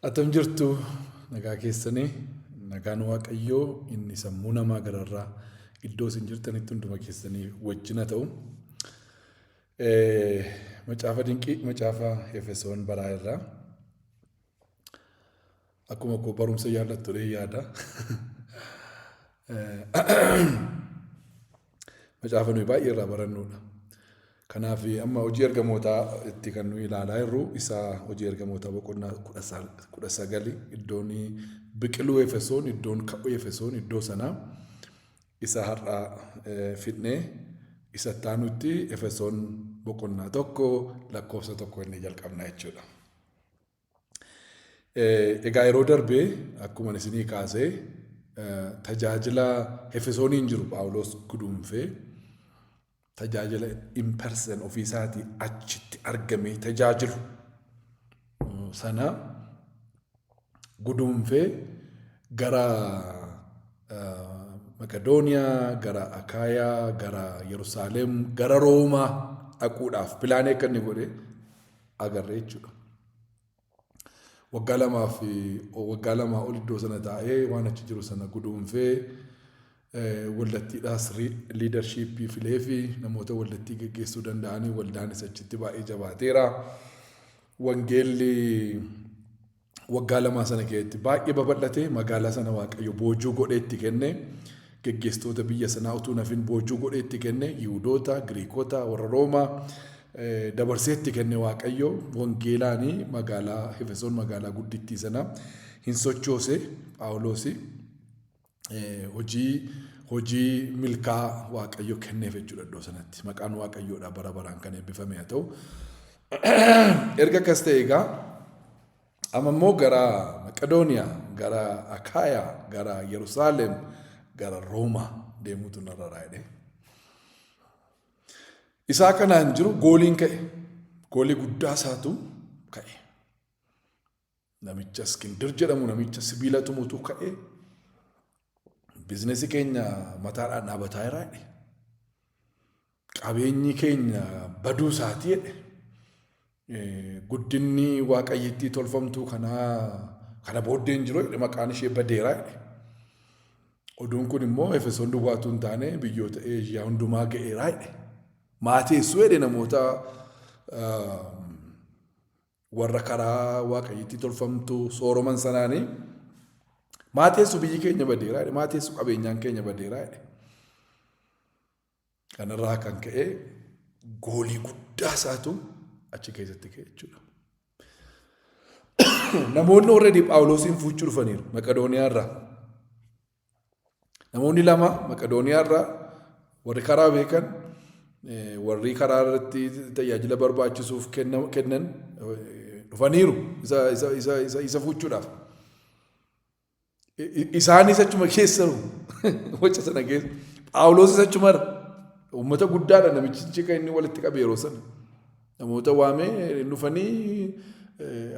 Atam jirtu nagaa keessanii nagaan Waaqayyoo inni sammuu namaa gararraa iddoo isin jirtanitti hunduma keessanii wajjin haa ta'u. Macaafa dinqii macaafa Efesoon baraa irraa akkuma koo barumsa jaallattu dhee yaada. Macaafa nuyi baay'ee irraa barannuudha. Kanaaf amma hojii ergamootaa itti kan nuyi ilaalaa jirru isa hojii ergamootaa boqonnaa 19 iddoon biqiluu Efesoon iddoon ka'uu Efesoon iddoo sanaa isa har'a fidnee isa itti aanutti Efesoon boqonnaa 1 lakkoofsa 1 inni jalqabna jechuudha. Egaa yeroo darbe akkuma isinii kaasee tajaajila Efesooniin jiru Phaawulos guduunfee tajaajila in person ofii isaatii achitti argamee tajaajilu sana guduunfee gara Maqedooniyaa, gara Akaayaa, gara Yerusaalem, gara Roomaa dhaquudhaaf pilaanii akka inni godhe agarre jechuudha. Waggaa lamaaf waggaa lamaa ol iddoo sana taa'ee waan achi jiru sana guduunfee waldattiidhaas liidarshiippii filee fi namoota waldattii geggeessuu danda'anii waldaanis achitti baay'ee jabaateera. Wangeelli waggaa lamaa sana keessatti baay'ee babal'ate magaalaa sana Waaqayyo boojuu godhee itti kenne. Geggeessitoota biyya sanaa utuu nafin boojuu godhee itti kenne Yihudoota, Giriikota, warra Roomaa dabarsee itti kenne Waaqayyo wangeelaanii magaalaa Efesoon magaalaa guddittii sana hin sochoose Phaawulosi hojii hojii milkaa Waaqayyo kenneef jechuudha iddoo sanatti. Maqaan Waaqayyoodha bara baraan kan eebbifame haa ta'u. Erga akkas ta'e egaa amma immoo gara Maqedooniyaa, gara Akaayaa, gara Yerusaalem, gara Roomaa deemuutu narra raayidhe. Isaa kanaan jiru gooliin ka'e. Goolii guddaa isaatu ka'e. Namicha Iskindir jedhamu namicha sibiila tumutu ka'e. Biizinasii keenya mataadhaan dhaabataa jira jedhe. Qabeenyi keenya baduu isaatii jedhe. Guddinni waaqayyittii tolfamtuu kanaa kana booddee hin jiru jedhe maqaan ishee badeera jedhe. Oduun kun immoo Efesoon duwwaatu hin taane biyyoota Eeshiyaa hundumaa ga'eera jedhe. Maateessuu jedhe namoota warra karaa waaqayyittii tolfamtu sooroman sanaanii maateessu biyyi keenya badeera jedhe maateessu qabeenyaan keenya badeera jedhe. Kanarraa kan ka'e goolii guddaa isaatu achi keessatti ka'e jechuudha. Namoonni already Phaawulosiin fuuchuu dhufaniiru Maqedooniyaa irraa. Namoonni lama Maqedooniyaa irraa warri karaa beekan warri karaa irratti tajaajila barbaachisuuf kennan dhufaniiru isa fuuchuudhaaf. Isaanis achuma keessa waca sana keessa. Phaawulosis achumara. Uummata guddaadha namichichi kan inni walitti qabe yeroo sana. Namoota waamee dhufanii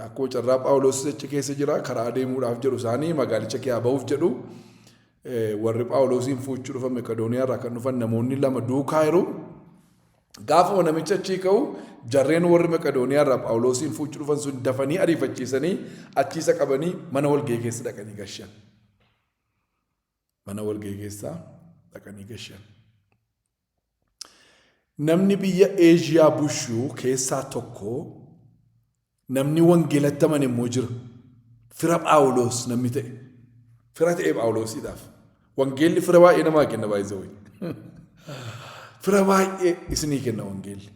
akkuma carraa Phaawulosis achi keessa jira karaa deemuudhaaf jedhu isaanii magaalicha keessaa bahuuf jedhu warri Phaawulosiin fuuchuu dhufan Maqedooniyaa irraa kan dhufan namoonni lama duukaa jiru. Gaafuma namicha achii ka'u jarreen warri Maqedooniyaa irraa Phaawulosiin fuuchuu dhufan sun dafanii ariifachiisanii achii isa qabanii mana walga'ii keessa dhaqanii gashan. Mana walga'ii keessa dhaqanii gashan. Namni biyya Eeshiyaa bushu keessaa tokko namni wangeelatti amane immoo jira. Fira Phaawulos namni ta'e. Fira ta'e Phaawulosiidhaaf. Wangeelli fira baay'ee namaa kenna baay'ee. Fira baay'ee isinii kenna wangeelli.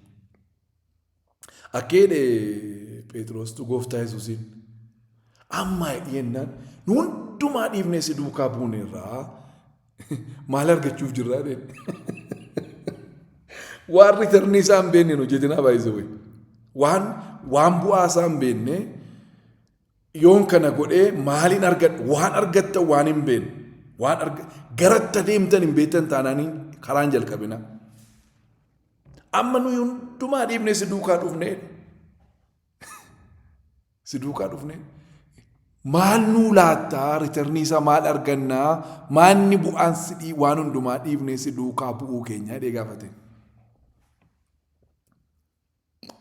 Akka jedhe Phexrostu gooftaa Yesuusiin amma jennaan nu hundumaa dhiifnee si duukaa buuneerraa maal argachuuf jirraa jedheen. Waan ritarnii isaa hin beekne hin hojjetinaa baay'isee waan waan bu'aa isaa hin beekne yoon kana godhee maaliin argadha waan argattan waan hin beekne waan garatti adeemtan hin beektan taanaaniin karaan jalqabinaa. Amma nuyi hundumaa dhiifnee si duukaa dhufnee si duukaa dhufnee maal nuu laattaa ritarnii isaa maal argannaa maanni bu'aan si dhii waan hundumaa dhiifnee si duukaa bu'uu keenya jedhee gaafate.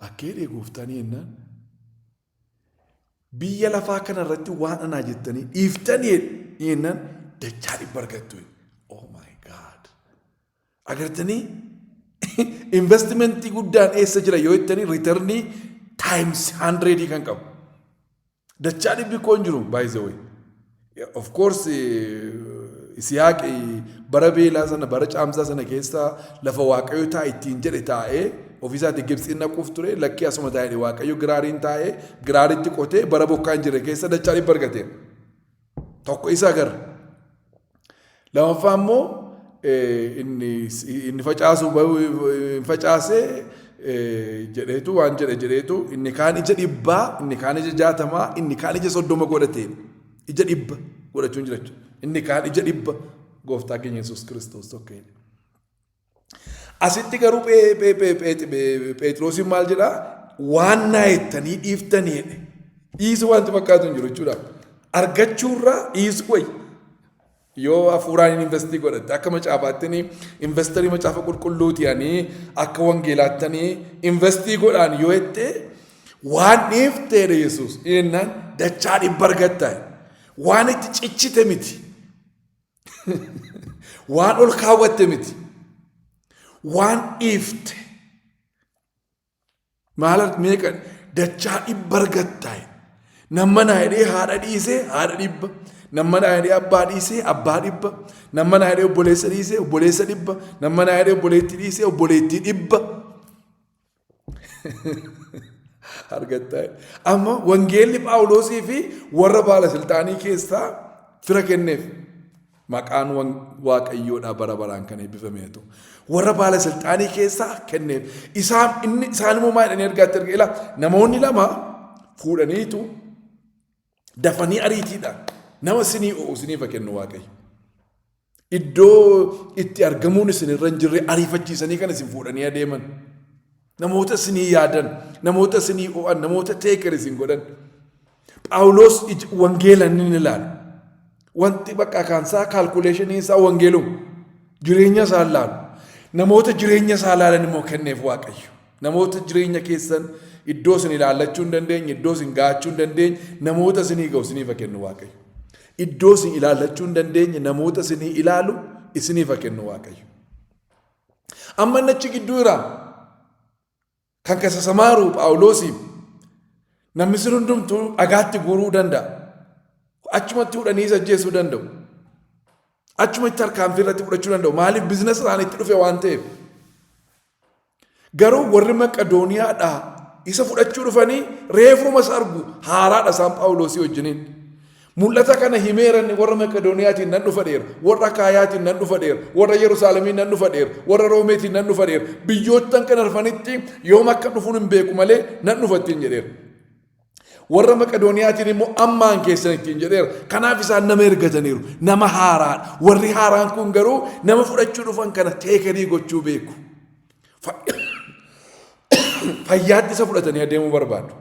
Akka jedhee gooftaan jennaan Biyya lafaa kana irratti waan anaa jettanii dhiiftanii jennaan dachaa dhibba argattu. Oh my God. Agartanii investimentii guddaan eessa jira yoo jettanii returnii times 100 kan qabu. Dachaa dhibbi koo hin jiru by the way. Of course Isihaaq bara beelaa sana bara caamsaa sana keessa lafa Waaqayyo taa ittiin jedhe taa'ee ofiisaatii Gibxiin dhaquuf ture lakkii asuma taa'ee Waaqayyo Giraariin taa'ee Giraaritti qotee bara bokkaa hin jirre keessa dachaa dhibba argateera. Tokko isa agarra. Lamaffaa immoo inni facaasu facaasee jedheetu waan jedhe jedheetu inni kaan ija dhibbaa inni kaan ija jaatamaa inni kaan ija soddoma godhatee ija dhibba godhachuun jira jechuudha. Inni kaan ija dhibba gooftaa keenya Yesuus Kiristoos tokko jedhe. Asitti garuu Pheexiroosiin maal jedhaa? Waan naa jettanii dhiiftanii jedhe. Dhiisu wanti fakkaatu hin jiru jechuudha. Argachuurraa dhiisu wayya. Yoo hafuuraan hin investii godhatte akka macaafaatti investarii macaafa qulqulluuti ani akka wangeelaattanii investii godhaan yoo jette waan dhiifteedha Yesuus jennaan dachaa dhibba argatta. Waan itti cichite miti. Waan ol kaawwatte miti. Waan dhiifte. Maal meeqa dachaa dhibba argatta. Namma naa jedhee haadha dhiisee haadha dhibba. Namma naa jedhee abbaa dhiisee abbaa dhibba. Namma naa jedhee obboleessa dhiisee obboleessa dhibba. Namma naa jedhee obboleettii dhiisee obboleettii dhibba. Argattaa. Amma wangeelli Phaawulosii fi warra baala silxaanii keessaa fira kenneef. Maqaan Waaqayyoodhaa bara baraan kan eebbifame haa ta'u. Warra baala silxaanii keessaa kenneef. Isaan inni isaan immoo maal jedhanii ergaatti erga ilaa namoonni lama fuudhaniitu dafanii ariitiidhaan nama sinii o'u siniif haa kennu Waaqayyo. Iddoo itti argamuun isin irra hin jirre ariifachiisanii kan isin fuudhanii adeeman. Namoota isinii yaadan, namoota isinii o'an, namoota teeker isin godhan. Phaawulos wangeela inni ni ilaalu. Wanti bakka kaansaa kaalkuleeshinii isaa wangeeluma. Jireenya isaa ilaalu. Namoota jireenya isaa ilaalan immoo kenneef Waaqayyo. Namoota jireenya keessan iddoo isin ilaallachuu hin dandeenye, iddoo isin ga'achuu hin dandeenye, namoota isinii ga'u isiniif kennu Waaqayyo. Iddoo isin ilaallachuu hin dandeenye namoota isinii ilaalu isiniif haa kennu Waaqayyo. Amma inni achi gidduu jira. Kan kasasamaaru Phaawuloosiif namni sun hundumtuu dhagaatti guuruu danda'a. Achumatti hudhanii isa ajjeesuu danda'u. Achumatti tarkaanfii irratti fudhachuu danda'u. Maaliif biizinasa isaaniitti dhufe waan ta'eef. Garuu warri Maqadooniyaadhaa isa fudhachuu dhufanii reefuma isa argu haaraadha isaan Phaawulosii wajjiniin. Mul'ata kana himeeranni warra Maqadooniyaatiin nan dhufa dheera, warra Akaayaatiin nan dhufa dheera, warra Yerusaalemiin nan dhufa dheera, warra Roomeetiin nan dhufa dheera. Biyyoottan kan arfanitti yoom akka dhufuun hin beeku malee nan dhufa ittiin jedheera. Warra Maqedooniyaatiin immoo ammaan keessan ittiin jedheera. Kanaaf isaan nama ergataniiru. Nama haaraadha. Warri haaraan kun garuu nama fudhachuu dhufan kana teekerii gochuu beeku. Fayyaatti isa fudhatanii adeemuu barbaadu.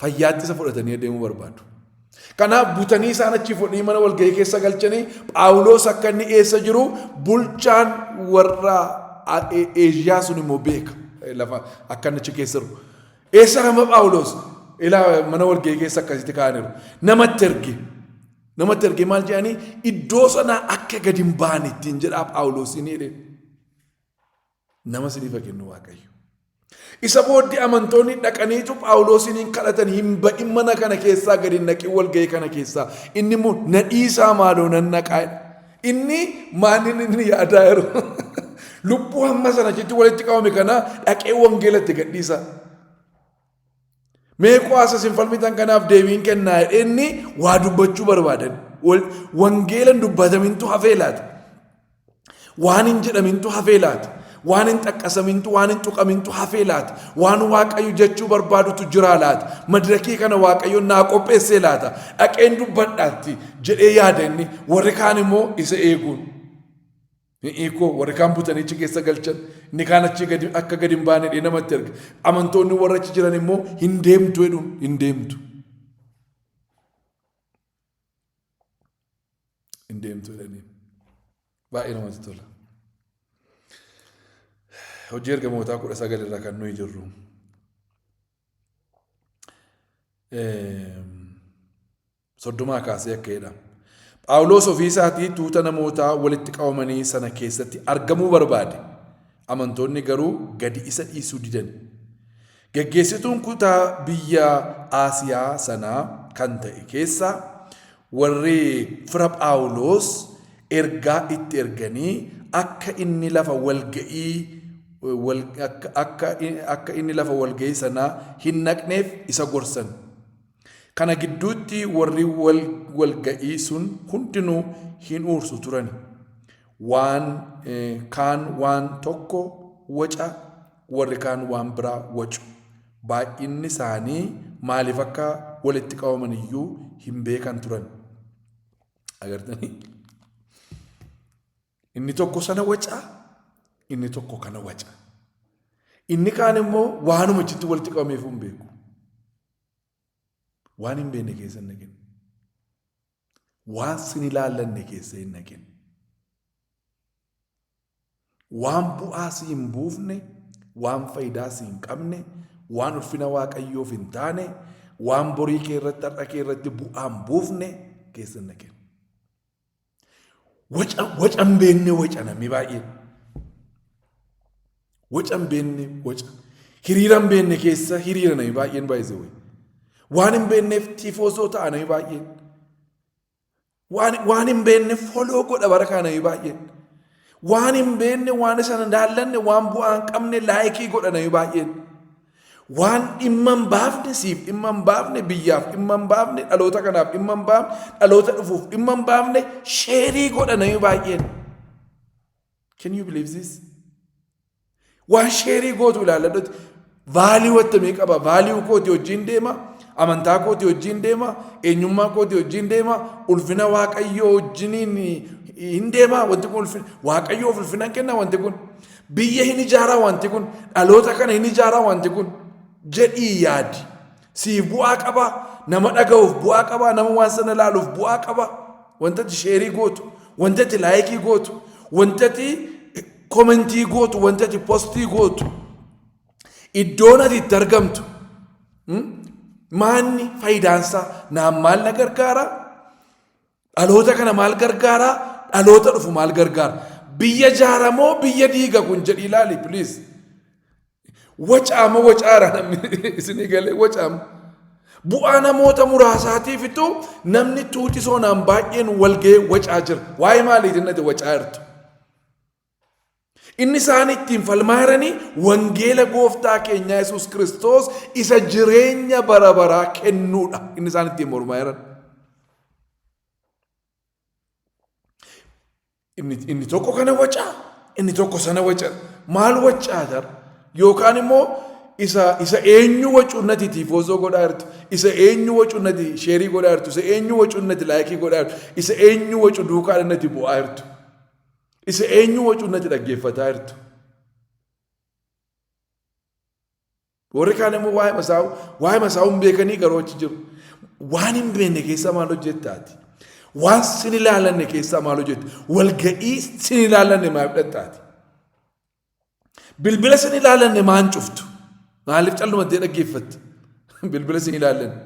Fayyaatti isa fudhatanii adeemuu barbaadu. Kanaaf butanii isaan achii fudhanii mana walgahii keessa galchanii Phaawulos akka inni eessa jiru bulchaan warra Eeshiyaa sun immoo beeka. Lafa akka inni achi keessa jiru. Eessa nama Phaawulos? Ilaa mana walgahii keessa akkasitti kaa'aniiru. Namatti erge. Namatti erge maal jedhanii iddoo sanaa akka gadi hin baane ittiin jedhaa Phaawulosiin jedhe. Nama isiniif haa kennu Waaqayyo. Isa booddee amantoonni dhaqaniitu Phaawulosiin hin kadhatan hin ba'in mana kana keessaa gadi hin naqin walgahii kana keessaa. Inni immoo na dhiisaa maaloo nan naqaa jedhe. Inni maal inni yaadaa jiru? Lubbuu hamma sana achitti walitti qabame kana dhaqee wangeelatti gadhiisa. Mee qo'aasa isin falmitan kanaaf deebiin kennaa jedhee inni waa dubbachuu barbaadan. Wangeela hin dubbatamintu hafee laata? Waan hin jedhamintu hafee laata? Waan hin xaqqasamintu, waan hin tuqamintu hafee laata? Waan Waaqayyo jechuu barbaadutu jiraa laata? Madirakii kana Waaqayyo naa qopheessee laata? Dhaqeen dubbadhaatti jedhee yaada inni. Warri kaan immoo isa eeguun. Ni hiikoo warri kaan butanii achi keessa galchan inni kaan achi gadi akka gadi hin baane jedhee namatti erga. Amantoonni warra achi jiran immoo hin deemtu jedhuun hin deemtu. Hin deemtu jedhanii. Baay'ee namatti tola. Hojii ergamootaa 19 irra kan nuyi jirru. 30 kaasee akka jedha. Phaawulos ofii isaatii tuuta namootaa walitti qabamanii sana keessatti argamuu barbaade. Amantoonni garuu gadi isa dhiisuu didan. Geggeessituun kutaa biyya Aasiyaa sanaa kan ta'e keessaa warri fira Phaawulos ergaa itti erganii akka inni lafa walga'ii akka inni lafa walga'ii sanaa hin naqneef isa gorsan. Kana gidduutti warri walga'ii sun hundinuu hin uursu turani. Waan kaan waan tokko waca, warri kaan waan biraa wacu. Baay'inni isaanii maaliif akka walitti qabaman iyyuu hin beekan turan. Agartanii? Inni tokko sana waca, inni tokko kana waca. Inni kaan immoo waanuma achitti walitti qabameef hin beeku. Waan hin beekne keessa hin naqin. Waan sin ilaallanne keessa hin naqin. Waan bu'aa si hin buufne, waan faayidaa si hin qabne, waan ulfina Waaqayyoof hin taane, waan borii kee irratti har'a kee irratti bu'aa hin buufne keessa hin naqin. Waca waca hin beekne waca namni baay'een. Waca hin beekne waca. Hiriira hin beekne keessa hiriira namni baay'een baay'ise wayi. Waan hin beekneef tifoosoo ta'a namni baay'een. Waan hin beekne foloo godha bara kana namni baay'een. Waan hin beekne waan isa hin daallanne waan bu'aa hin qabne like godha namni baay'een. Waan dhimma hin baafne, siif dhimma hin baafne, biyyaaf dhimma hin baafne, dhaloota kanaaf dhimma hin baafne, dhaloota dhufuuf dhimma hin baafne share godha namni baay'een. Can you believe this? Waan share gootu ilaalladhutti value attamii qaba? Value kooti wajjin deema, amantaa kooti wajjin deema, eenyummaa kooti wajjin deema, ulfina Waaqayyoo wajjiniin hin deema. Wanti kun ulfina Waaqayyoof ulfina hin kenna, wanti kun biyya hin ijaaraa, wanti kun dhaloota kana hin ijaaraa, wanti kun jedhii yaadi. Siif bu'aa qaba, nama dhaga'uuf bu'aa qaba, nama waan sana ilaaluuf bu'aa qaba. Wanta ati share gootu, wanta ati like gootu, wanta ati comment gootu, wanta ati post gootu, iddoon ati itti argamtu maanni faayidaansaa naan maal na gargaara? Dhaloota kana maal gargaara? Dhaloota dhufu maal gargaara? Biyya jaaramoo biyya diiga kun jedhii ilaali, please. Wacaama wacaara namni isinii galee wacaama. Bu'aa namoota muraasaatiifitu namni tuuti soonaan baay'een wal ga'ee wacaa jira. Waa'ee maaliitiin nati wacaa jirtu? Inni isaan ittiin falmaa jiranii wangeela gooftaa keenyaa Yesuus Kiristoos isa jireenya bara baraa kennuudha. Inni isaan ittiin mormaa jiran. Inni tokko kana wacaa, inni tokko sana waca. Maal wacaa jara? Yookaan immoo isa eenyu wacu nati tifoozoo godhaa jirtu, isa eenyu wacu nati share godhaa jirtu, isa eenyu wacu nati like godhaa jirtu, isa eenyu wacu duukaa nati bu'aa jirtu, isa eenyu wacu nati dhaggeeffataa jirtu. Warri kaan immoo waa'ee masaa'uu hin beekanii garuu achi jiru. Waan hin beekne keessaa maal hojjettaati? Waan sin ilaalanne keessaa maal hojjetta? Walga'ii sin ilaalanne maal fudhattaati? Bilbila sin ilaalanne maan cuftu? Maaliif callumattee dhaggeeffatta? Bilbila sin ilaalanne.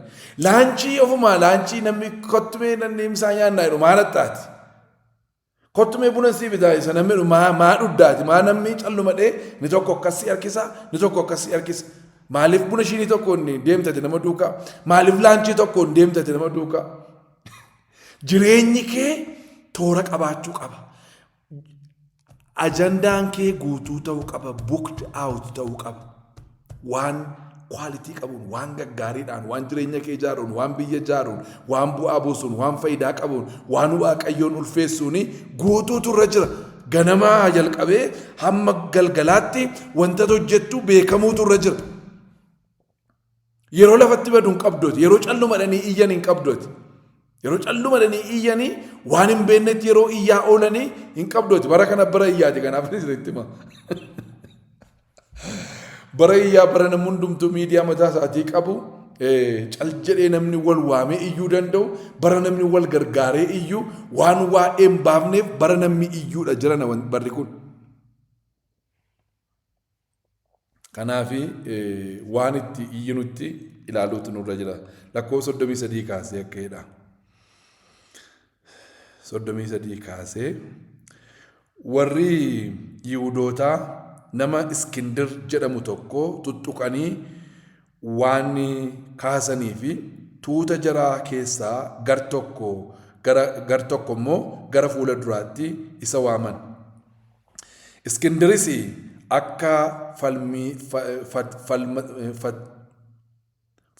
Lunch ofumaa lunch namni kottumee namni misaa nyaannaa jedhu maal haxxaati? Kottumee buna sii bitaa isa namni jedhu maa dhuddaati? Maa namni callumadhee ni tokko akkasii harkisa, ni tokko akkasii harkisa. Maaliif buna ishiinii tokko hin deemtate nama duukaa? Maaliif lunch tokko hin deemtate nama duukaa? Jireenyi kee toora qabaachuu qaba. Ajandaan kee guutuu ta'uu qaba. Booked out ta'uu qaba. Waan quality qabuun, waan gaggaariidhaan, waan jireenya kee ijaaruun, waan biyya ijaaruun, waan bu'aa buusuun, waan faayidaa qabuun, waan Waaqayyoon ulfeessuun guutuutu irra jira. Ganamaa jalqabee hamma galgalaatti wanta hojjettu beekamuutu irra jira. Yeroo lafatti badu hin qabdooti. Yeroo callumadhanii iyyan hin qabdooti. Yeroo callumadhanii iyyanii waan hin beeknetti yeroo iyyaa oolanii hin qabdooti. Bara kana bara iyyaati, kanaaf isinitti hima. Bara iyyaa, bara namni hundumtuu miidiyaa mataa isaatii qabu, cal jedhee namni wal waamee iyyuu danda'u, bara namni wal gargaaree iyyuu, waan waa'ee hin baafneef bara namni iyyuudha jirana barri kun. Kanaaf waan itti iyyinutti ilaaluutu nurra jira. Lakkoofsa 33 kaasee akka jedha. 33 kaasee warri Yihudootaa nama Iskindir jedhamu tokko tuttuqanii waan kaasanii fi tuuta jaraa keessaa gar tokko gara gar tokko immoo gara fuula duraatti isa waaman. Iskindiris akka falmii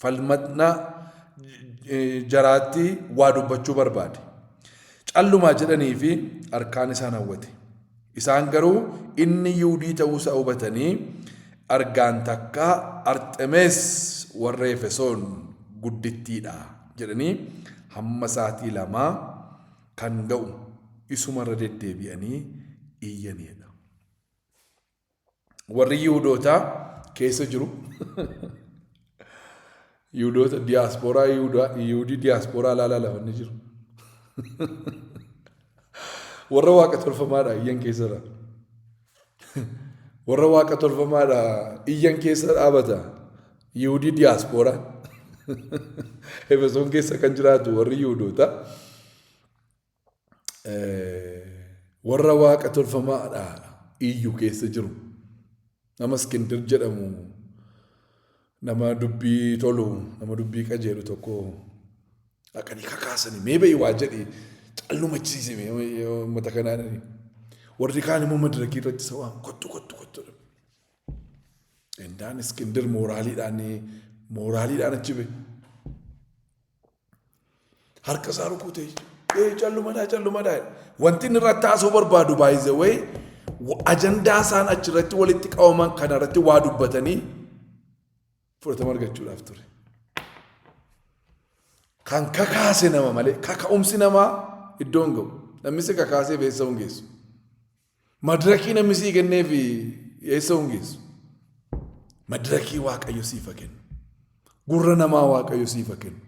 falmatna jaraatti waa dubbachuu barbaade. Callumaa jedhanii fi harkaan isaan hawwate. Isaan garuu inni Yihuudii ta'uu isaa hubatanii argaan takka Arxemees warra Efesoon guddittiidha jedhanii hamma sa'aatii lamaa kan ga'u isumarra deddeebi'anii iyyaniidha. Warri Yihudootaa keessa jiru. Yihudoota diyaaspooraa Yihudii diyaaspooraa ilaalaa lafa inni jiru. Warra waaqa tolfamaadha iyyan keessadha. Warra waaqa tolfamaadha iyyan keessa dhaabata. Yihudii diyaaspooraa. Efesoon keessa kan jiraatu warri Yihudoota. Warra waaqa tolfamaadha iyyu keessa jiru. Nama Iskindir jedhamu nama dubbii tolu nama dubbii qajeelu tokko dhaqanii kakaasanii mee ba'i waa jedhi callumachiise mee uummata kanaan warri kaan immoo madirakii irratti isa waan kottu kottu kottu. Endaan Iskindir mooraaliidhaan mooraaliidhaan achi ba'e. Harka isaa rukutee ee callumadhaa callumadhaa. Wanti inni irratti haasa'uu barbaadu by the way ajandaa isaan achirratti walitti qabaman kanarratti waa dubbatanii fudhatama argachuudhaaf ture. Kan kakaase nama malee kaka'umsi namaa iddoo hin ga'u. Namni si kakaasee eessa hin geessu. Madirakii namni sii kenneef eessa hin geessu. Madirakii Waaqayyo siif haa kennu. Gurra namaa Waaqayyo siif haa kennu.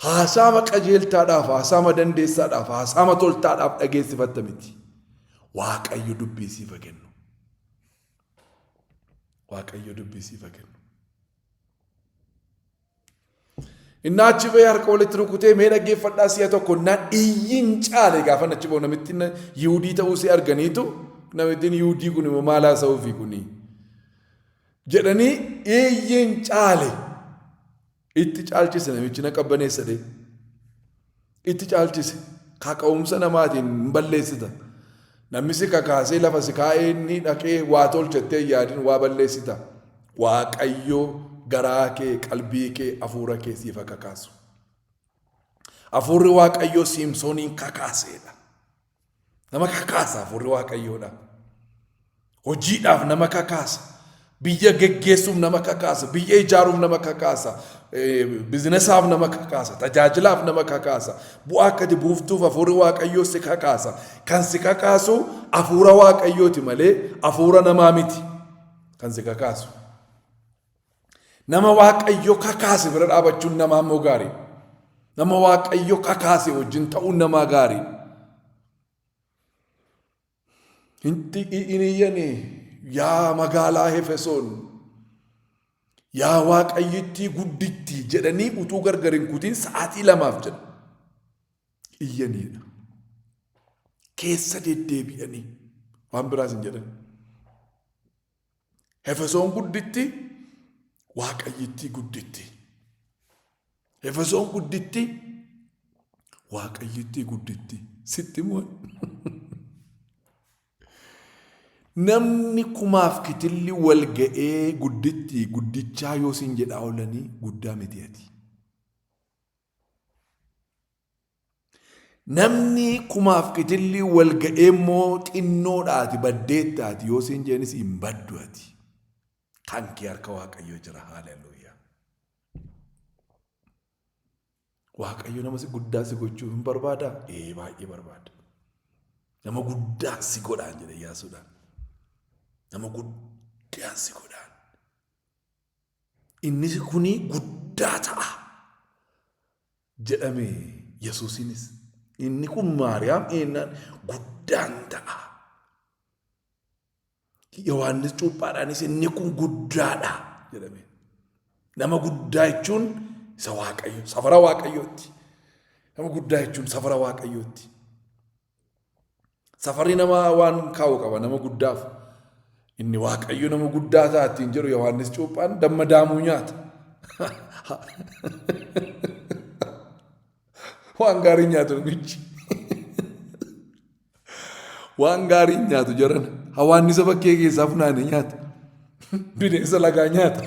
Haasaama qajeeltaadhaaf, haasaama dandeessaadhaaf, haasaama toltaadhaaf dhageessifatta miti. Waaqayyo dubbii siif haa kennu. Waaqayyo dubbii siif haa kennu. Innaa achi ba'ee harka walitti rukutee mee dhaggeeffadhaa si'a tokko na iyyin caale gaafa achi ba'u namittiin Yihudii ta'uu si arganiitu namittiin Yihudii kun immoo maal haasa'uufi kuni jedhanii iyyin caale itti caalchise namichi na qabbaneessa dee itti caalchise kaka'umsa namaatiin hin balleessita namni si kakaasee lafa si kaa'ee inni dhaqee waa tolchattee hin yaadin waa balleessita Waaqayyo garaa kee qalbii kee hafuura kee siif haa kakaasu. Hafuurri Waaqayyoo Siimsooniin kakaaseedha. Nama kakaasa hafuurri Waaqayyoodha. Hojiidhaaf nama kakaasa. Biyya geggeessuuf nama kakaasa. Biyya ijaaruuf nama kakaasa. Bizinesaaf nama kakaasa. Tajaajilaaf nama kakaasa. Bu'aa akkati buuftuuf hafuurri Waaqayyoo si kakaasa. Kan si kakaasu hafuura Waaqayyooti malee hafuura namaa miti. Kan si kakaasu. Nama Waaqayyo kakaase bira dhaabachuun namaa immoo gaarii. Nama Waaqayyo kakaase wajjin ta'uun namaa gaarii. Hin iyyani yaa magaalaa Efesoon yaa Waaqayyittii guddittii jedhanii utuu gargar hin kutin sa'aatii lamaaf jedha. Iyyaniidha. Keessa deddeebi'anii waan biraas hin jedhan. Efesoon gudditti Waaqayyittii gudditti. Efesoon gudditti Waaqayyittii gudditti. Sitti moo? Namni kumaaf kitilli wal ga'ee gudditti guddichaa yoo siin jedhaa oolanii guddaa miti ati. Namni kumaaf kitilli wal ga'ee immoo xinnoodhaati baddeettaati yoo siin jedhanis hin baddu ati. Kan kee harka Waaqayyoo jira. Haaleluyyaa. Waaqayyo nama si guddaa si gochuu hin barbaadaa? Ee baay'ee barbaada. Nama guddaa si godhaan jedhe Iyyaasuudhaan. Nama guddaa si godhaan. Inni kuni guddaa ta'a jedhame Yesuusiinis. Inni kun Maariyaam eennaan guddaan ta'a. Yohaannis cuuphaadhaanis inni kun guddaadha jedhame. Nama guddaa jechuun isa Waaqayyo, safara Waaqayyootti. Nama guddaa jechuun safara Waaqayyootti. Safarri namaa waan kaa'u qaba nama guddaaf. Inni Waaqayyo nama guddaa ta'a ittiin jedhu Yohaannis cuuphaan damma daamuu nyaata. Waan gaarii nyaatu namichi. Waan gaarii nyaatu jarana. Hawaannisa bakkee keessaa funaanee nyaata. Bineensa lagaa nyaata.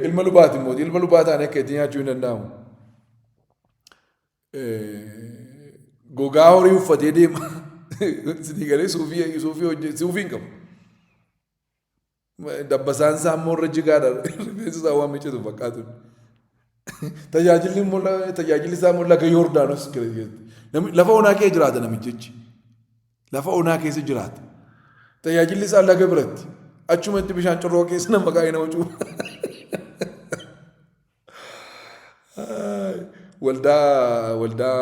Ilma lubaati immoo ilma lubaa ta'anii akka itti nyaachuu hin danda'amu. Gogaa horii uffatee deema. Sinii galee suufii suufii hojje suufii hin qabu. Dabbasaan isaa immoo irra jigaadha. Rifeensa isaa waan miicatu fakkaatu. Tajaajilli immoo tajaajilli isaa immoo laga Yordaanos lafa onaa keessa jiraata namichichi. Lafa onaa keessa jiraata. Tajaajilli isaa laga biratti. Achumatti bishaan corroo keessa nama kaa'ee nama cuupha. Waldaa waldaa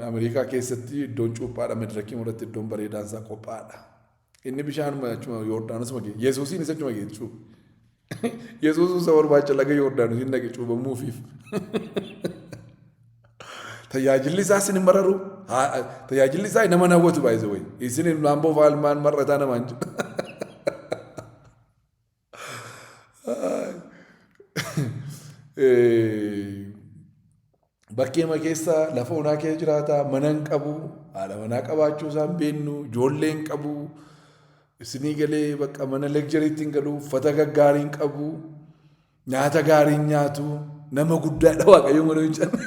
Ameerikaa keessatti iddoon cuuphaadha madirakii irratti iddoon bareedaan isaa qophaa'aadha. Inni bishaan achuma Yordaanos keessa Yesuusiin isa achuma keessa cuuphe. Yesuus isa barbaacha laga Yordaanosiin dhaqe cuubamuufiif. Tajaajilli isaa isin hin mararu. Tajaajilli isaa nama hin hawwatu baay'ee wayi. Isin ilmaan bofaa ilmaan mar'ataa namaan jedhu. Bakkeema keessa lafa onaa keessa jiraata, mana hin qabu, haadha manaa qabaachuu isaa hin beeknu, ijoollee hin qabu, isinii galee bakka mana legjariitti hin galu, uffata gaggaarii hin qabu, nyaata gaarii hin nyaatu, nama guddaadha Waaqayyo mana hojjeta.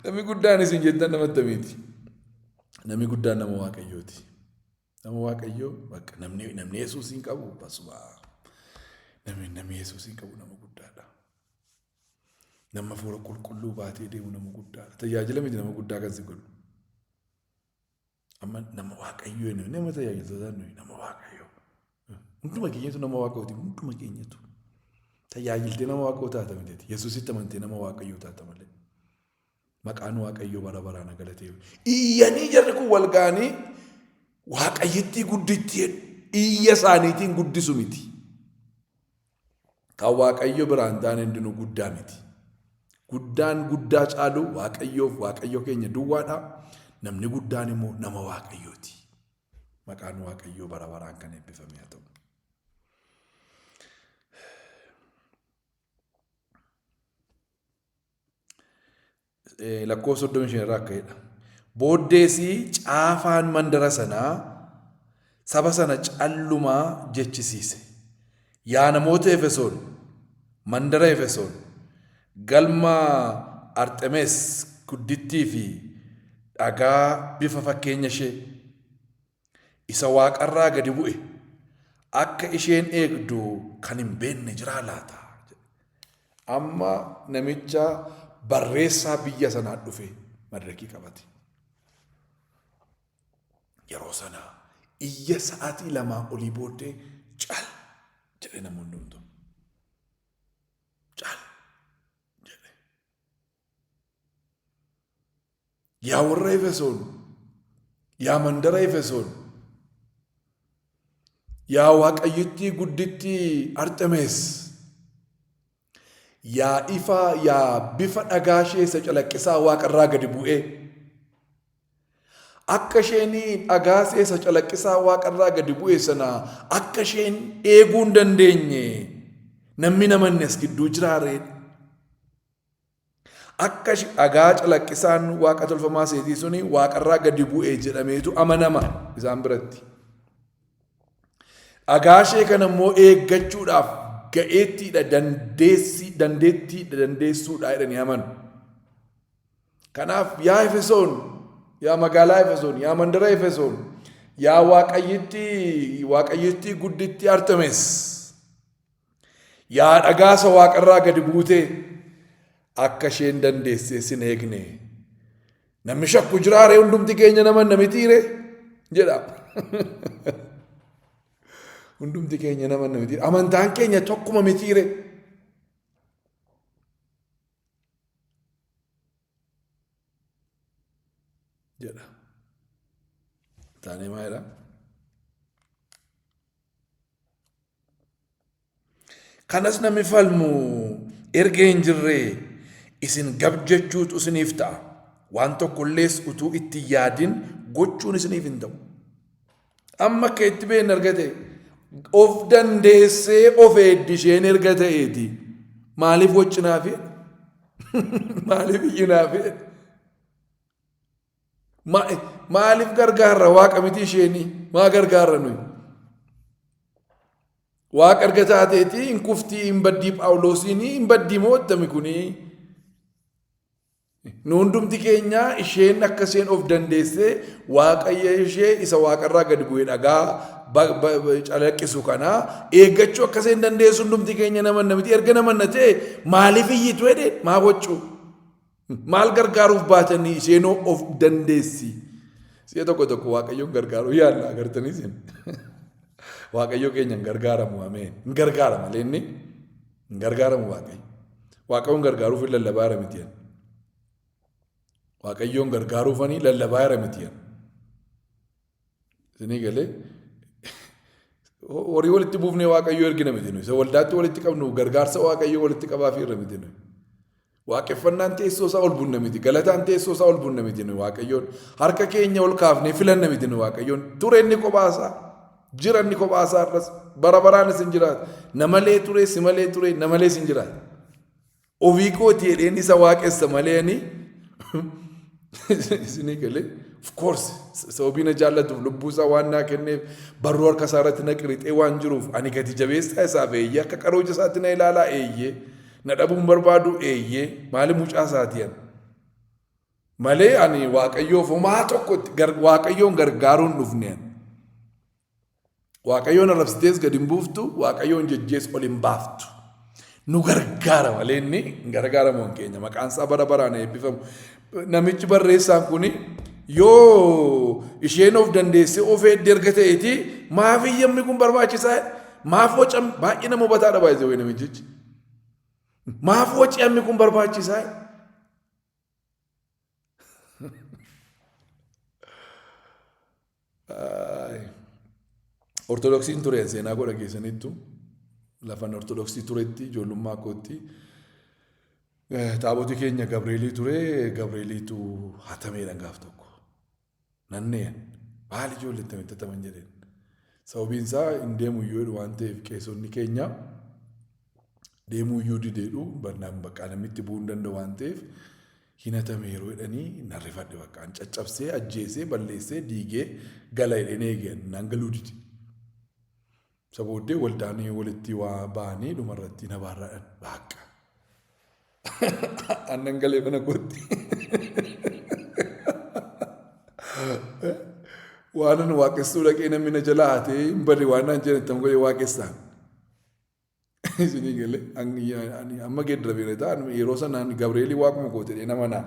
Namni guddaan isin jettan nama attamiiti? Namni guddaan nama Waaqayyooti. Nama Waaqayyoo bakka namni namni Yesuus hin qabu basuma. Namni namni Yesuus hin qabu nama guddaadha. Nama hafuura qulqulluu baatee deemu nama guddaadha. Tajaajila miti nama guddaa kan si godhu. Amma nama Waaqayyoo inni nama tajaajiltoota nuyi nama Waaqayyoo. Hunduma keenyatu nama Waaqayyooti hunduma keenyatu. Tajaajiltee nama Waaqayyoo taata miti. Yesuusitti amantee nama Waaqayyoo taata malee. Maqaan Waaqayyoo bara baraan haa galateeffamu. Iyyanii jarri kun wal ga'anii Waaqayyittii guddittii jedhu. Iyya isaaniitiin guddisu miti. Kan Waaqayyo biraan taane hundinuu guddaa miti. Guddaan guddaa caalu Waaqayyoof Waaqayyo keenya duwwaadha. Namni guddaan immoo nama Waaqayyooti. Maqaan Waaqayyoo bara baraan kan eebbifame haa ta'u. Lakkoofsa 35 irraa akka jedha. Booddees caafaan mandara sanaa saba sana callumaa jechisiise. Yaa namoota Efesoon, mandara Efesoon, galma Arxemees guddittii fi dhagaa bifa fakkeenya ishee isa waaqarraa gadi bu'e akka isheen eegdu kan hin beekne jiraa laata? Amma namicha barreessaa biyya sanaa dhufe madirakii qabate. Yeroo sana iyya sa'aatii lamaa olii booddee cal jedhe namoonni hunduu. Cal jedhe. Yaa warra Efesoon, yaa mandara Efesoon, yaa waaqayyittii guddittii Arxemees, yaa ifa, yaa bifa dhagaa ishee isa calaqqisaa waaqarraa gadi bu'ee, akka isheen dhagaa ishee isa calaqqisaa waaqarraa gadi bu'e sana akka isheen eeguu hin dandeenye namni namanne as gidduu jiraaree. Akka dhagaa calaqqisaan waaqa tolfamaa seetii suni waaqarraa gadi bu'e jedhameetu amanama isaan biratti. Dhagaa ishee kana immoo eeggachuudhaaf ga'eettiidha dandeessi dandeettiidha dandeessuudha jedhanii amanu. Kanaaf yaa Efesoon, yaa magaalaa Efesoon, yaa mandara Efesoon, yaa waaqayyittii waaqayyittii guddittii Artemis. Yaa dhagaa isa waaqarraa gadi buutee akka isheen dandeessee sin eegne. Namni shakku jiraaree hundumti keenya nama namitiire jedha. Hundumti keenya nama namitiire. Amantaan keenya tokkuma mitiire. Taanee maa jedha? Kanas namni falmu erga hin jirree isin gab jechuutu isiniif ta'a. Waan tokkollees utuu itti hin yaadin gochuun isiniif hin ta'u. Amma akka itti beekne argate of dandeessee of eeddi isheen erga ta'eeti. Maaliif waccinaafi? Maaliif iyyinaafi? Maaliif gargaarra waaqa miti isheenii? Maa gargaarra nuyi? Waaqa erga taateeti hin kuftii hin baddii Phaawulosiin hin baddii moo attami kunii? Nu hundumti keenya isheen akka isheen of dandeessee waaqayyo ishee isa waaqarraa gadi bu'ee dhagaa calaqqisu kana eeggachuu akka isheen dandeessu hundumti keenya namanna miti erga namanna ta'e maaliif iyyitu jedhe maa waccuu? Maal gargaaruuf baatanii isheenoo of dandeessi. Si'a tokko tokko Waaqayyoon gargaaruu yaalla agartanii isin. Waaqayyo keenya hin gargaaramu ameen. Hin gargaara malee inni hin gargaaramu Waaqayyo. Waaqayyoon gargaaruuf hin lallabaa jira miti. Waaqayyoon gargaaruufanii lallabaa jira miti. Isinii galee horii walitti buufnee Waaqayyoo ergina miti nuyi. Isa waldaatti walitti qabnu gargaarsa Waaqayyoo walitti qabaafii irra miti nuyi. Waaqeffannaan teessoo isaa ol bunna miti. Galataan teessoo isaa ol bunna miti nuyi Waaqayyoon. Harka keenya ol kaafnee filanna miti nuyi Waaqayyoon. Ture inni kophaa isaa. Jira inni kophaa isaa irras. Bara baraanis hin jiraatu. Namalee ture, si malee ture, namalees hin jiraatu. Ofii kooti jedheen isa waaqessa malee ani isinii galee of course sababii na jaallatuuf lubbuu isaa waan naa kenneef barruu harka isaa irratti na qirixee waan jiruuf ani gati jabeessaa isaaf eeyyee akka qaroo ija isaatti na ilaalaa eeyyee na dhabuun barbaadu eeyyee maali mucaa isaati ani malee ani waaqayyoof homaa tokkotti waaqayyoon gargaaruun dhufne ani. Waaqayyoon arrabsitees gad hin buuftu, Waaqayyoon jejjees ol hin baaftu. Nu gargaara malee inni hin gargaaramu hin keenya. Maqaan isaa bara baraan eebbifamu. Namichi barreessaan kun yoo isheen of dandeessee of eegde erga ta'eeti maaf iyyamni kun barbaachisaa? Maaf wacam baay'ee nama hubataadha baay'ee wayii namichichi. Maaf waci ammi kun barbaachisaa? Ortodoksiin ture seenaa godha geessanittu lafan ortodoksii turetti ijoollummaa kootti taabotii keenya Gabreelii ture Gabreeliitu hatameedha gaaf tokko. Nanneen maal ijoollee attamitti hataman jedheen. Sababiin isaa hin deemu iyyuu jedhu waan ta'eef qeesonni keenya deemuu iyyuu dideedhu bannaan bakka namni itti bu'uu hin danda'u waan ta'eef hin hatame yeroo jedhanii nan rifadhe bakka an caccabsee ajjeesee balleessee diigee gala jedheen eege naan galuu dide. Isa booddee waldaan walitti waa ba'anii dhumarratti na baarraadhan baaqqa. Annan galee mana kootti. Waan an waaqessuu dhaqee namni na jalaa hatee hin bade waan naan jedhan itti godhee waaqessaan. Isinii galee ani amma geeddarameera ta'a yeroo sanaan Gabreelii waaquma kooti jedhee nama naan.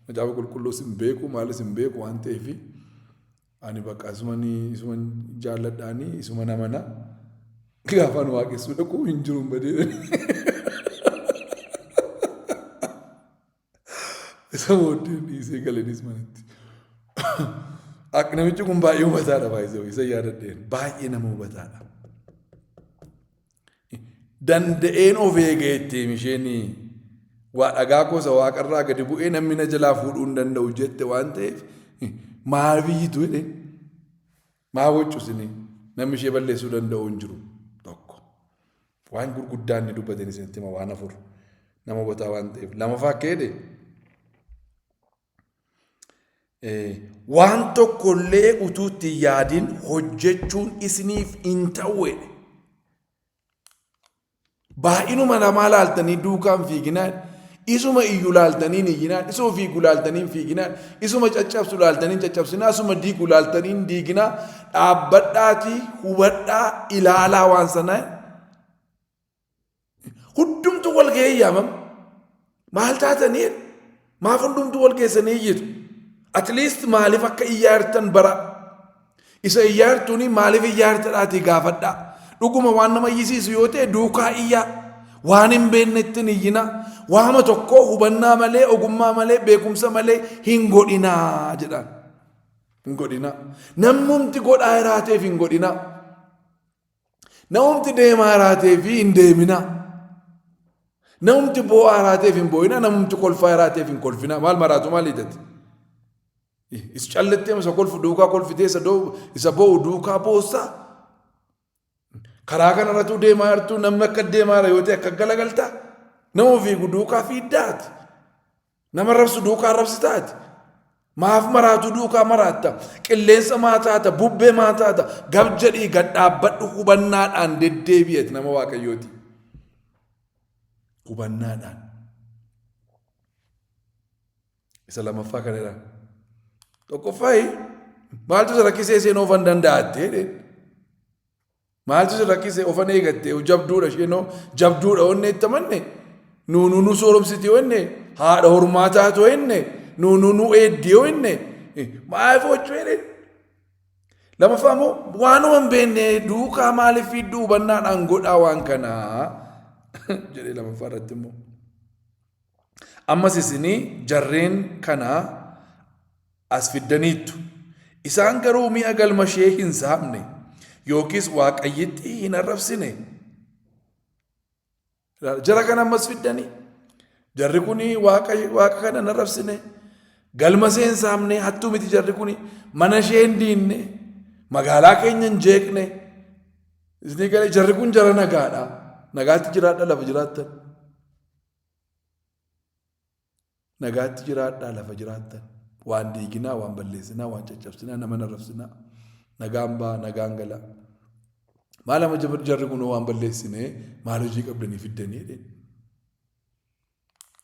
Macaafa qulqulluus hin beeku maalis hin beeku waan ta'eef ani bakka isuman isuman jaalladhaani isuman amana. Gaafaan waaqessuu dhaqu hin jiru hin badee. Isa booddee dhiisee galenis manatti. Akka namichi kun baay'ee hubataadha baay'ee isa yaadadheen baay'ee nama hubataadha. Danda'een of eegee ittiin isheen waa dhagaa gosa waaqarraa gadi bu'ee namni na jalaa fuudhuu hin danda'u jette waan ta'eef maal biyyitu jedheen maa waccu isinii namni ishee balleessuu danda'u hin jiru tokko. Waan gurguddaa inni dubbateen isinitti hima waan afur nama hubataa waan ta'eef lamaffaa akka jedhe waan tokkollee utuu itti hin yaadin hojjechuun isiniif hin ta'u jedhe. Baay'inuma namaa laaltanii duukaan fiiginaan, isuma iyyu laaltanii hin iyyinaan, isuma fiigu laaltanii hin fiiginaan, isuma caccabsu laaltanii hin caccabsinaa, isuma diigu laaltanii hin diiginaa, dhaabbadhaatii hubadhaa ilaalaa waan sanaa. Hundumtuu wal ga'ee yaamama. Maal taatanii? Maaf hundumtuu wal geessanii iyyitu? At least maaliif akka iyyaa jirtan bara. Isa iyyaa jirtuuni maaliif iyyaa jirtadhaatii gaafadhaa. Dhuguma waan nama iyyisiisu yoo ta'e duukaa iyyaa. Waan hin beeknetti hin iyyinaa. Waama tokko hubannaa malee, ogummaa malee, beekumsa malee hin godhinaa jedhaan. Hin godhinaa. Namumti godhaa jiraateef hin godhinaa. Namumti deemaa jiraateef hin deeminaa. Namumti boo'aa jiraateef hin boo'inaa. Namumti kolfaa jiraateef hin kolfinaa. Maal maraatu maal hiitati? Isa callettee isa kolfu duukaa kolfitee isa boo'u duukaa boossaa. Karaa kanarratuu deemaa jirtu namni akka deemaa jira yoo ta'e akka galagaltaa. Nama fiigu duukaa fiiddaati. Nama rabsu duukaa rabsitaati. Maaf maraatu duukaa maraatta. Qilleensa maa taata, bubbee maa taata. Gab jedhii gad dhaabbadhu hubannaadhaan deddeebi'eeti nama Waaqayyooti. Hubannaadhaan. Isa lamaffaa kanadha. Tokkoffaayi maaltu isa rakkisee isheen oofan danda'atte jedheen. Maaltu si rakkise ofan eegatte jabduudha isheenoo jabduudha onne itti amanne nuunu nu sooromsiti onne haadha hormaa taatu onne nuunu nu eeddi onne maaliif hojjuu jedheen. Lamaffaa immoo waanuma hin beekne duukaa maaliif fiidduu hubannaadhaan godhaa waan kanaa jedhee lamaffaa irratti immoo. Ammas isinii jarreen kana as fiddaniittu. Isaan garuu mi'a galma ishee hin saamne yookiis waaqayyittii hin arrabsine. Jara kana ammas fiddanii. Jarri kun waaqa waaqa kana hin arrabsine. Galma ishee hin saamne hattuu miti jarri kun mana ishee hin diinne magaalaa keenya hin jeeqne. Isinii galee jarri kun jara nagaadha. Nagaatti jiraadha lafa jiraattan. Nagaatti jiraadhaa lafa jiraattan. Waan diiginaa, waan balleessinaa, waan caccabsinaa, nama narrabsinaa. Nagaan baa, nagaan galaa. Maal amma jarri kun waan balleessinee maal hojii qabdanii fiddanii jedheen.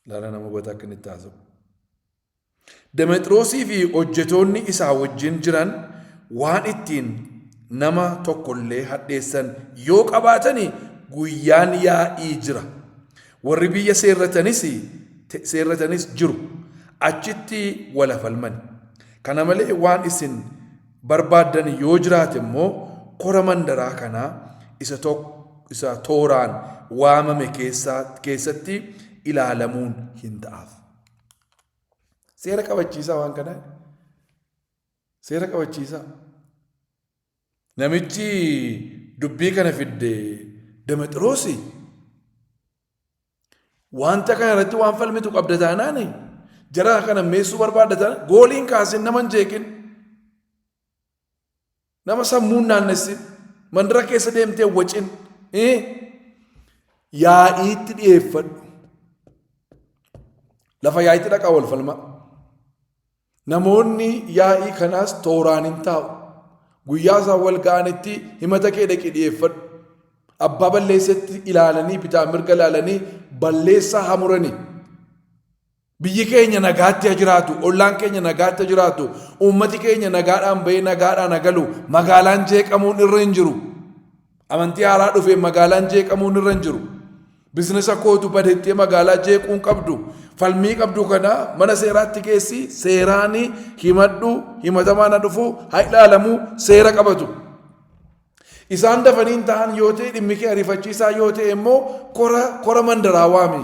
Laala nama hubataa akka inni itti haasa'u. Demexiroosii fi hojjetoonni isaa wajjin jiran waan ittiin nama tokkollee hadheessan yoo qabaatani guyyaan yaa'ii jira. Warri biyya seerratanis seerratanis jiru. Achitti wal haa falmani. Kana malee waan isin barbaaddan yoo jiraate immoo kora mandaraa kanaa isa tokko isa tooraan waamame keessatti ilaalamuun hin ta'aaf. Seera qabachiisaa waan kanaa. Seera qabachiisaa. Namichi dubbii kana fidde Demexiroosi wanta kana irratti waan falmitu qabda taanaan jara kana meessuu barbaadda taanaan gooliin kaasin nama hin jeeqin. Nama sammuun naannessin mandara keessa deemtee wacin yaa'iitti dhiyeeffadhu. Lafa yaa'iitti dhaqaa wal falmaa. Namoonni yaa'ii kanaas tooraan hin taa'u. Guyyaa isaan wal ga'anitti himata kee dhaqii dhiyeeffadhu. Abbaa balleessetti ilaalanii bitaa mirga ilaalanii balleessaa hamuranii. Biyyi keenya nagaatti ha jiraatu, ollaan keenya nagaatti ha jiraatu, uummati keenya nagaadhaan bahee nagaadhaan ha galu, magaalaan jeeqamuun irra hin jiru. Amantii haaraa dhufee magaalaan jeeqamuun irra hin jiru. Bizinesa kootu badettee magaalaa jeequun qabdu. Falmii qabdu kana mana seeraatti geessi, seeraan himadhu, himatamaan ha dhufu, ha ilaalamu, seera qabatu. Isaan dafanii hin ta'an yoo ta'e dhimmi kee ariifachiisaa yoo ta'e immoo kora kora mandaraa waami.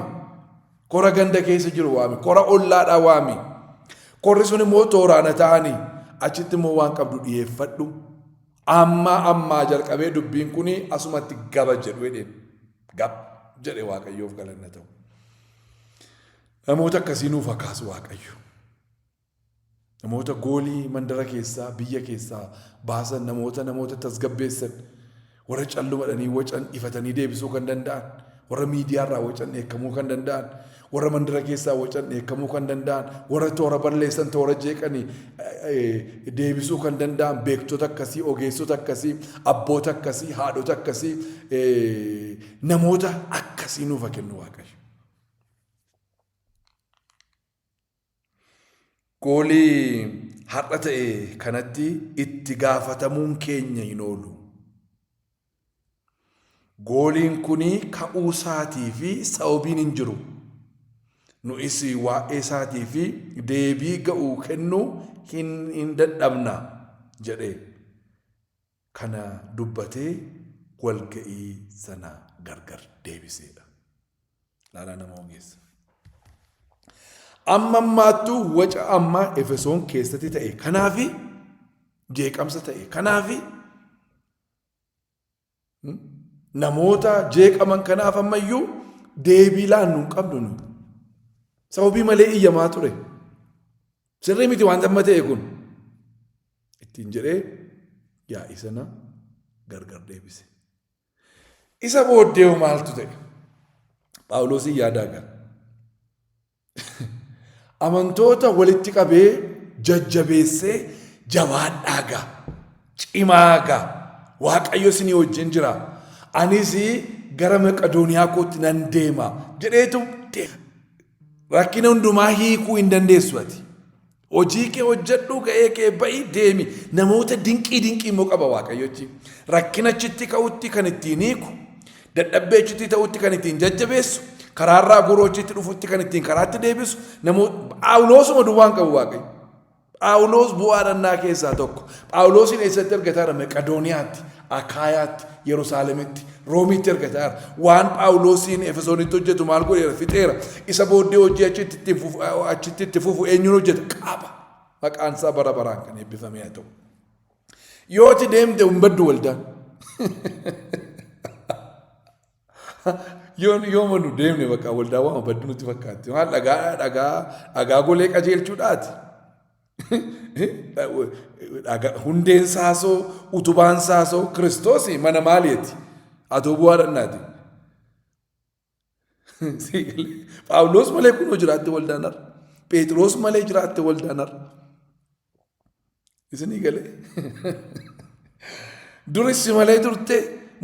Kora ganda keessa jiru waami. Kora ollaadhaa waami. Korri sun immoo tooraana ta'anii achitti immoo waan qabdu dhiyeeffadhu. Ammaa ammaa jalqabee dubbiin kun asumatti gaba jedhu jedheen. Gab jedhe Waaqayyoof galanna ta'u. Namoota akkasii nuuf haa kaasu Waaqayyo. Namoota goolii mandara keessaa, biyya keessaa baasan, namoota namoota tasgabbeessan, warra callumadhanii wacan ifatanii deebisuu kan danda'an, warra miidiyaarraa wacan dheekkamuu kan danda'an, warra mandara keessaa wacan dheekkamuu kan danda'an, warra toora balleessan toora jeeqanii deebisuu kan danda'an, beektota akkasii, ogeessota akkasii, abboota akkasii, haadhota akkasii, namoota akkasii nuuf haa kennu Waaqayyo. Goolii har'a ta'e kanatti itti gaafatamuun keenya hin oolu. Gooliin kun ka'uu isaatii fi sababiin hin jiru. Nu'is waa'ee isaatii fi deebii ga'u kennuu hin dadhabna jedhe. Kana dubbatee walga'ii sana gargar deebiseedha. Laalaa nama ogeessa. Amma ammaattuu waca ammaa Efesoon keessatti ta'e kanaafi Jeeqamsa ta'e. Kanaaf namoota jeeqaman kanaaf ammayyuu deebii laannu hin qabnu nu. Sababii malee iyyamaa ture. Sirrii miti wanta amma ta'e kun. Ittiin jedhee yaa'ii sana gargar deebise. Isa booddee hoo maaltu ta'e? Phaawulosiin yaadaa gara. Amantoota walitti qabee jajjabeessee jabaadhaa gaa, cimaa gaa, Waaqayyo isinii wajjin jira. Anis gara Maqedooniyaa kootti nan deema jedheetu rakkina hundumaa hiikuu hin dandeessu ati. Hojii kee hojjedhu, ga'ee kee ba'i, deemi. Namoota dinqii dinqii immoo qaba Waaqayyochi. Rakkina achitti ka'utti kan ittiin hiiku, dadhabbii achitti ta'utti kan ittiin jajjabeessu, karaarraa goroo achitti dhufutti kan ittiin karaatti deebisu, namoota Phaawuloosuma duwwaa hin qabu Waaqayyo. Phaawulos bu'aa dhannaa keessaa tokko. Phaawulosiin eessatti argataara? Maqedooniyaatti, Akaayaatti, Yerusaalemitti, Roomiitti argataara. Waan Phaawulosiin Efesoonitti hojjetu maal godheera? Fixeera. Isa booddee hojii achitti ittiin fufu, achitti itti fufu eenyuun hojjeta? Qaba. Maqaan isaa bara baraan kan eebbifame haa ta'u. Yoo ati deemte hin baddu waldaan. Yoo yoo nu deemne bakka waldaa waama baddu nutti fakkaatti. Maal dhagaa dhagaa dhagaa golee qajeelchuudhaati. Hundeen saasoo utubaan saasoo Kiristoos mana maaliiti? Atoo bu'aa dhannaati. Phaawulos malee kunoo jiraatte waldaan har'a. Phexros malee jiraatte waldaan har'a. Isinii galee. Duris si malee turte,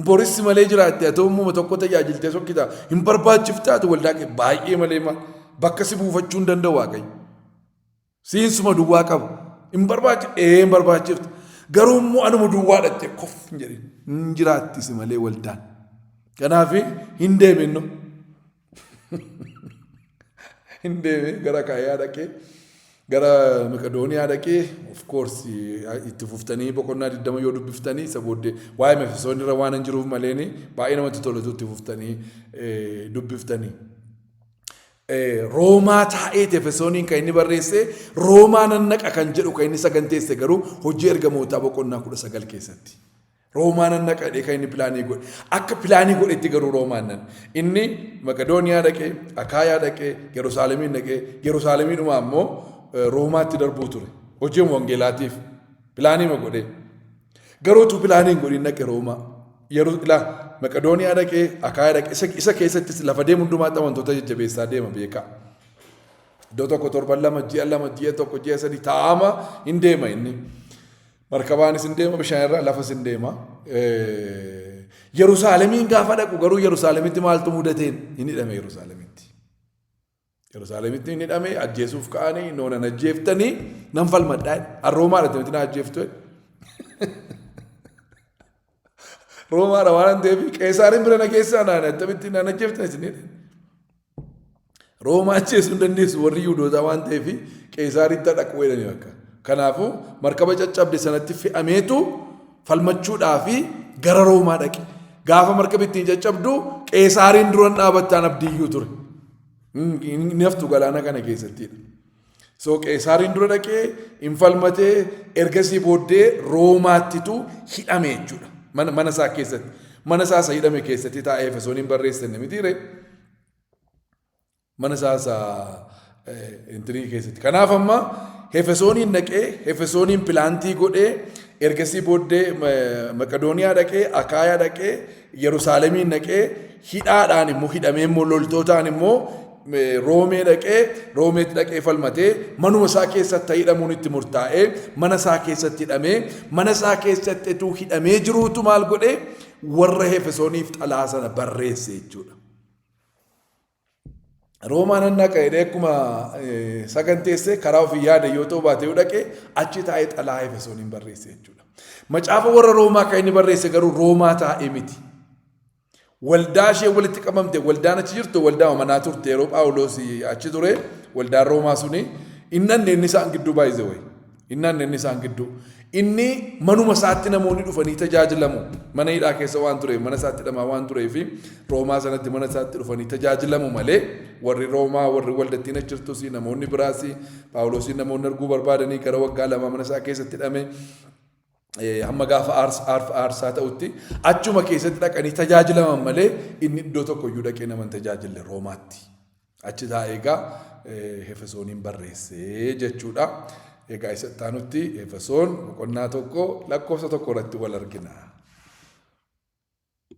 boris si malee jiraatte, haa ta'u uumama tokko tajaajiltee sokkita. Hin barbaachiftaatu waldaa kee baay'ee malee maal bakka si buufachuu hin danda'u Waaqayyo. Siinsuma duwwaa qaba. Hin barbaachifte, ee hin barbaachifte. Garuu immoo anuma duwwaa dhatte kof hin jedhin. Hin jiraatti si malee waldaan. Kanaaf hin deeminnu. Hin deeme gara Akaayaa dhaqee gara Maqedooniyaa dhaqee, of course itti fuftanii boqonnaa 20 yoo dubbiftanii, isa booddee waa'ee Efesoon irra waan hin jiruuf maleen baay'ee namatti tolatu itti fuftanii dubbiftanii. Roomaa taa'eeti Efesooniin kan inni barreesse. Roomaa nan naqa kan jedhu kan inni saganteesse garuu Hojii Ergamootaa boqonnaa 19 keessatti. Roomaa nan naqa jedhee kan inni pilaanii godhe. Akka pilaanii godhetti garuu Roomaan nan. Inni Maqedooniyaa dhaqee, Akaayaa dhaqee, Yerusaalemiin dhaqee, Yerusaalemiidhuma ammoo Roomaatti darbuu ture. Hojii wangeelaatiif pilaanii godhe. Garuu utuu pilaanii hin godhin dhaqe Roomaa. Yeroo ilaa Maqedooniyaa dhaqee, Akaayaa dhaqee, isa keessattis lafa deemu hundumaatti amantoota jajjabeessaa deema beekaa. Iddoo tokko torban 2, ji'a 2, ji'a 1, ji'a 3 taa'ama hin deema inni. Markabaanis hin deema, bishaan irra lafas hin deema. Yerusaalemiin gaafa dhaqu garuu Yerusaalemitti maaltu mudateen? Hin hidhame Yerusaalemitti. Yerusaalemitti hin hidhame, ajjeesuuf ka'anii noonan ajjeeftanii nan falmadhaa. Roomaadha miti na ajjeeftu. Roomaadha waan ta'eef Qeesaariin bira na keessaa naan attamitti naan ajjeeftan isin jedhe. Roomaa ajjeesuu hin dandeessu warri Yihuudootaa waan ta'eef Qeesaaritti dhaquu jedhanii bakka. Kanaafuu markaba caccabde sanatti fe'ameetu falmachuudhaa fi gara Roomaa dhaqe. Gaafa markabi ittiin caccabdu Qeesaariin duran dhaabattaan abdiiyyuu ture. Inni haftu galaana kana keessattidha. So Qeesaariin dura dhaqee hin falmatee, ergasii booddee Roomaattitu hidhame jechuudha. Mana isaa keessatti. Mana isaa isa hidhame keessatti taa'ee Efesooniin barreessenne miti ree? Mana isaa isa intinii keessatti. Kanaaf amma Efesooniin dhaqee, Efesooniin pilaantii godhee, ergasii booddee Maqedooniyaa dhaqee, Akaayaa dhaqee, Yerusaalemiin dhaqee, hidhaadhaan immoo hidhamee immoo loltootaan immoo Roomee dhaqee, Roomeetti dhaqee falmatee, manuma isaa keessatti hidhamuun itti murtaa'ee, mana isaa keessatti hidhamee, mana isaa keessatti etuu hidhamee jiruutu maal godhee warra Efesooniif xalaa sana barreesse jechuudha. Roomaa nan dhaqa jedhee akkuma saganteesse karaa ofii yaada yoo ta'u baate yoo dhaqe achi taa'ee xalaa Efesooniin barreesse jechuudha. Macaafa warra Roomaa kan inni barreesse garuu Roomaa taa'ee miti. Waldaa ishee walitti qabamte, waldaan achi jirtu waldaa manaa turte yeroo Phaawulos achi ture, waldaan Roomaa suni inni inni isaan gidduu baay'ise wayi. Inni inni isaan gidduu. Inni manuma isaatti namoonni dhufanii tajaajilamu. Mana hidhaa keessa waan tureef, mana isaatti hidhamaa waan tureef, Roomaa sanatti mana isaatti dhufanii tajaajilamu malee warri Roomaa, warri waldattiin achi jirtus, namoonni biraas Phaawulosiin namoonni arguu barbaadanii gara waggaa 2 mana isaa keessatti hidhame. Hamma gaafa aarsaa ta'utti achuma keessatti dhaqanii tajaajilaman malee inni iddoo tokko iyyuu dhaqee nama hin tajaajille Roomaatti. Achi taa'ee egaa Efesooniin barreessee jechuudha. Egaa isa itti aanutti Efesoon boqonnaa 1 lakkoofsa 1 irratti wal argina.